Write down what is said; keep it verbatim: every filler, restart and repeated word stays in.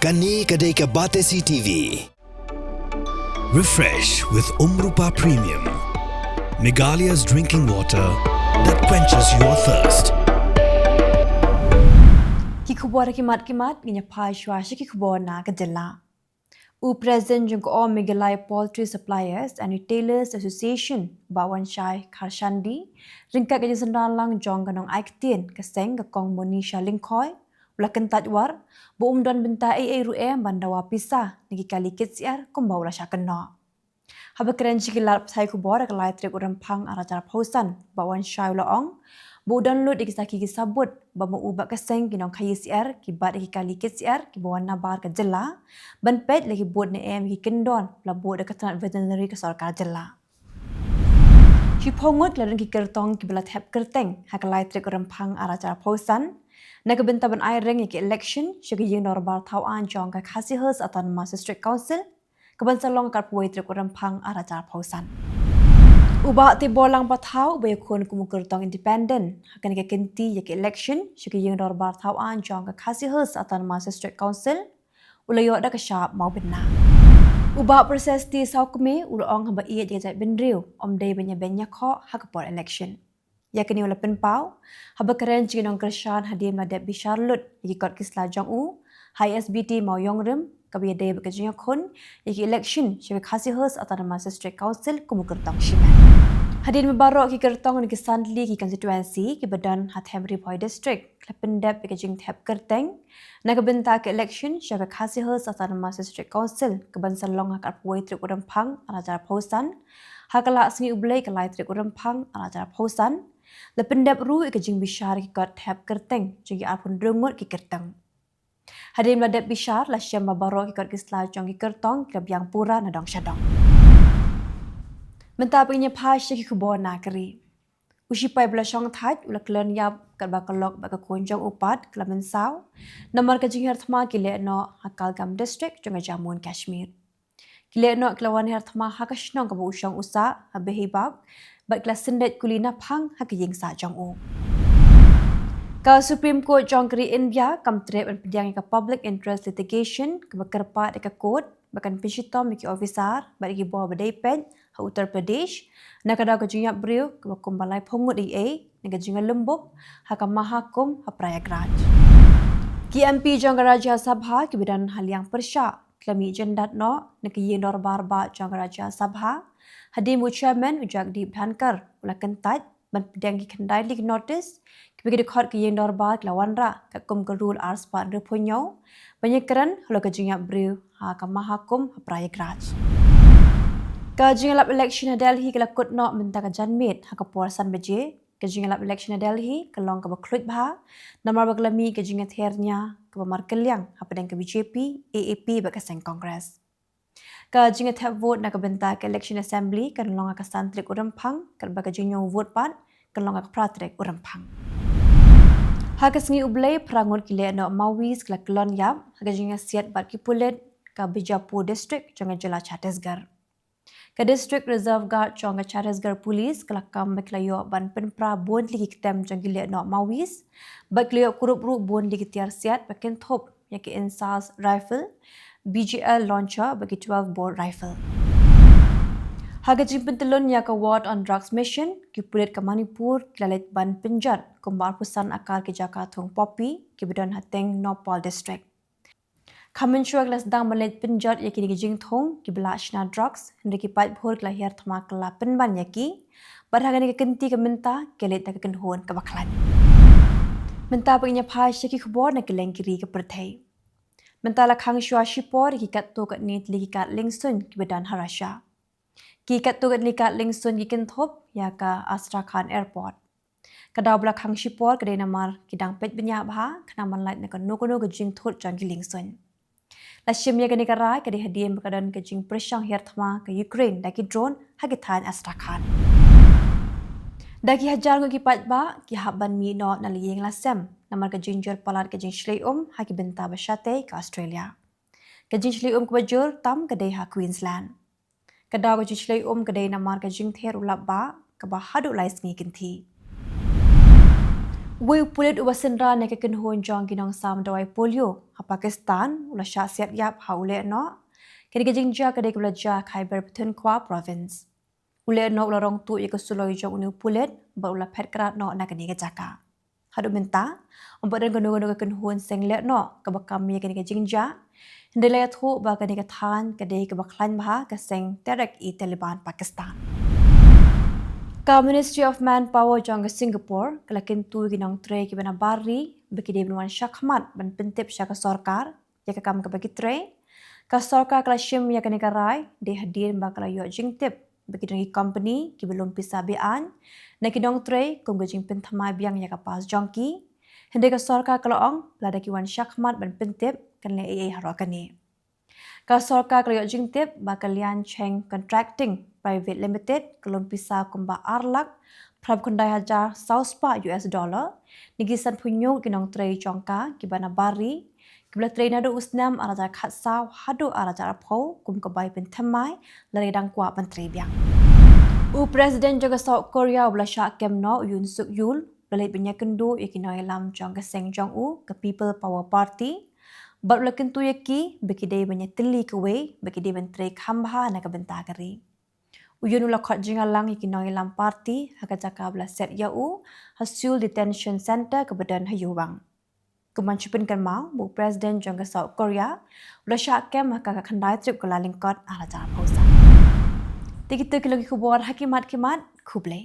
Kane ka dei ka Batesi T V. Refresh with Umrupa Premium, Meghalaya's drinking water that quenches your thirst. Ki khubor ha ki mat ki mat, ngin ïa phai shuwa sha ki khubor na ka jylla. U President jong ka All Meghalaya Poultry Suppliers and Retailers Association, Bah Wanshai Kharshandi, ryngkat ka jingsynran lang jong ka nongai ktien ka seng, ka Kong Monisha Lyngkhoi, u la kyntait war ba um don bynta ei ei ruh em ban dawa pisa na ki kali kit syiar kumba u la shah kynnoh. Haba kren sha ki lad pathai khubor ha ka lai tarik u Rymphang ar hajar arphew san, Bah Wanshai u la ong ba u download ïa ki sakhi ki sabut ba ma u bad ka seng ki nongkhaïi syiar ki bat ïa ki kali kit syiar kiba wan nabar ka jylla ban peit la ki bud ne em ïa ki kyndon ba la buh da ka tnat veterinary ka sorkar jylla. Shiphew ngut ki la don ki kyrtong kiba la thep kyrteng ha ka lai tarik u Rymphang ar hajar arphew san na ka bynta ban ai reng ïa ki election sha ka ïing dorbar thaw aiñ jong ka Khasi Hills Autonomous District Council, kaban sa long ha ka arphew wei tarik u Rymphang ar hajar arphew san. U Bah Tiborlang Pathaw uba ïakhun kum u kyrtong independent ha kane ka kynti ïa ki election sha ka ïing dorbar thaw aiñ jong ka Khasi Hills Autonomous District Council u la ïoh da ka shap mawbynna. U Bah Perses T Sawkmie u la ong haba ïeit ïa ka jaitbynriew ym dei ban ïa beiñ ïa khoh ha ka por election. Ïa kane u la pynpaw haba kren sha ki nongkyrshan hadien ba la dep bishar lut ïa ki kot ki sla jong u ha I S B T Mawïongrim kaba ïadei bad ka jingïakhun ïa ki election sha ka Khasi Hills Autonomous District Council kum u kyrtong shimet. Hadien ba baroh ki kyrtong na ki san tylli ki constituency kiba don ha them Ri Bhoi District ki la pyndep ïa ka jingthep kyrteng na ka bynta ka election sha ka Khasi Hills Autonomous District Council kaban sa long ha ka arphew wei tarik u Rymphang ar hajar arphew san, ha ka lad sngi U Blei ka lai tarik u Rymphang ar hajar arphew san, la pyndep ruh ïa ka jingbishar ïa ki kot thep kyrteng jong ki arphew hynriew ngut ki kyrtong. Hadien ba la dep bishar la shem ba baroh ki kot ki sla jong ki kyrtong ki la biang pura na dong sha dong. Mynta ngin ïa phai sha ki khubor na ka ri. U shipai ba la shong thait u la kyllon ïap katba ka lok bad ka khun jong u pat ka la mynsaw namar ka jinghiar thma ki lehnoh ha Kuldgam District jong ka Jammu and Kashmir. Ki lehnoh ki la wan hiar thma ha ka shnong kaba u shong u sah ha Behibag bad ki la sendit kuli naphang ha ka ïing sah jong u. Ka Supreme Court jong ka ri India kam treh ban pdiang ïa ka public interest litigation kaba kyrpad ïa ka court ba kan pynshitom ïa ki officer bad ïa ki bor ba dei peit ha Uttar Pradesh na ka daw ka jingïap briew kaba kumba laiphew ngut ei ei na ka jingïalymbub ha ka Mahakumbh ha Prayagraj. Ki M P jong ka Rajya Sabha kiba don ha liang pyrshah ki la mih jyndat noh na ka ïing dorbar bah jong ka Rajya Sabha hadien ba u chairman u Jagdeep Dhankhar u la kyntait ban pdiang ki khyndai tylli ki notice kiba ki dkhot ka ïing dorbar ki la wanrah katkum ka rule arspah hynriewphew hynñiew ban ïakren halor ka jingïap briew ha ka Mahakumbh ha Prayagraj. Ka jingïalap election ha Delhi ka la kut noh mynta ka janmiet ha ka por san baje. Ka jingïalap election ha Delhi ka long kaba khluit bha namar ba ka la mih ka jingïather nia kaba markylliang hapdeng ka B J P, A A P bad ka seng Congress. Ka jingïathep vote na ka bynta ka election assembly kan long ha ka san tarik u Rymphang katba ka jingñiew vote pat kan long ha ka phra tarik u Rymphang. Ha ka sngi U Blei phra ngut ki lehnoh Maoist ki la kyllon ïap ha ka jingïasiat bad ki pulit ka Bijapur District jong ka jylla Chhattisgarh. Ka District Reserve Guard jong ka Chhattisgarh Police ka la kam ba ki la ïoh ban pynpra bun tylli ki ktem jong ki lehnoh Maoist bad ki la ïoh kurup ruh bun tylli ki tiar siat ba kynthup ïa ki INSAS rifle, B G L launcher bad ki twelve bore rifle. Ha ka jingpyntyllun ïa ka War on Drugs Mission, ki pulit ka Manipur ki la leit ban pynjot kumba arphew san akar ki jaka thung poppy kiba don ha Tengnoupal District. Khamon shuwa ki la sdang ban leit pynjot ïa kine ki jingthung kiba la shna drugs, hynrei ki paidbhur ki la hiar thma kylla pynban ïa ki bad ha kane ka kynti ka mynta ki leit da ka kynhun kaba khlaiñ. Mynta ngin ïa phai sha ki khubor na kylleng ki ri ka pyrthei. Mynta la khang shuwa shipor ïa ki katto katne tylli ki kad liengsuiñ kiba don ha Russia. Ki katto katne kad liengsuiñ ki kynthup ïa ka Astrakhan Airport. Ka daw ba la khang shipor ka dei namar ki dang peit bniah bha khnang ban lait na kano kano ka jingthut jong ki liengsuiñ. La shim ïa kane ka rai ka dei hadien ba ka don ka jingpyrshang hiar thma ka Ukraine da ki drone ha ki thaiñ Astrakhan. Da ki hajar ngut ki paidbah ki hap ban mih noh na la ïing la sem namar ka jingjur palat ka jingshlei um ha ki bynta ba shatei ka Australia. Ka jingshlei um kaba jur tam ka dei ha Queensland. Ka daw ka jingshlei um ka dei namar ka jingther u lap bah kaba haduh lai sngi kynthih. Uwei u pulit uba synran ïa ka kynhun jong ki nongsam dawai polio ha Pakistan u la shah siat ïap ha u lehnoh. Kane ka jingjia ka dei kaba la jia ha Khyber Pakhtunkhwa Province. U lehnoh u la rong tuh ïa ka suloi jong une u pulit bad u la phet krad noh na kane ka jaka. Haduh mynta ym pat don kano kano ka kynhun seng lehnoh kaba kam ïa kane ka jingjia. Hynrei la ïathuh ba kane ka thaiñ ka dei kaba khlaiñ bha ka seng Tehrik-e-Taliban Pakistan. Ka Ministry of Manpower jong ka Singapore ka la kyntu ïa ki nongtrei kiba na bar ri ba ki dei ban wan shakhmat ban pyntip sha ka sorkar ïa ka kam kaba ki trei. Ka sorkar ka la shim ïa kane ka rai dei hadien ba ka la ïoh jingtip ba ki don ki kompani kiba lum pisa be-aiñ na ki nongtrei kum ka jingpynthymmai biang ïa ka pass jong ki. Hynrei ka sorkar ka la ong lada ki wan shakhmat ban pyntip kan leh ei ei haroh kane. Ka sorkar ka la ïoh jingtip ba ka Lian Cheng Contracting Private Limited ka lum pisa kumba ar lak phra phew khyndai hajar saw spah U S dollar na ki sanphew hynñiew ki nongtrei jong ka kiba na bar ri kiba la trei naduh u snem ar hajar khatsaw haduh ar hajar arphew kum ka bai pynthymmai lada ki dang kwah ban trei biang. U President jong ka South Korea uba la shah kem noh u Yoon Suk Yeol u la leit ban ïakynduh ïa ki nongïalam jong ka seng jong u ka People Power Party bad u la kyntu ïa ki ba ki dei ban ïatylli kawei ba ki dei ban trei kham bha na ka bynta ka ri. U Yoon u la khot jingïalang ïa ki nongïalam party ha ka jaka ba la set ïa u ha Seoul Detention Center kaba don ha Yowang. Kum ban shu pynkynmaw ba u President jong ka South Korea u la shah kem ha ka khyndai tarik u Kyllalyngkot ar hajar arphew san. Te kito ki long ki khubor ha ki mat ki mat. Khublei.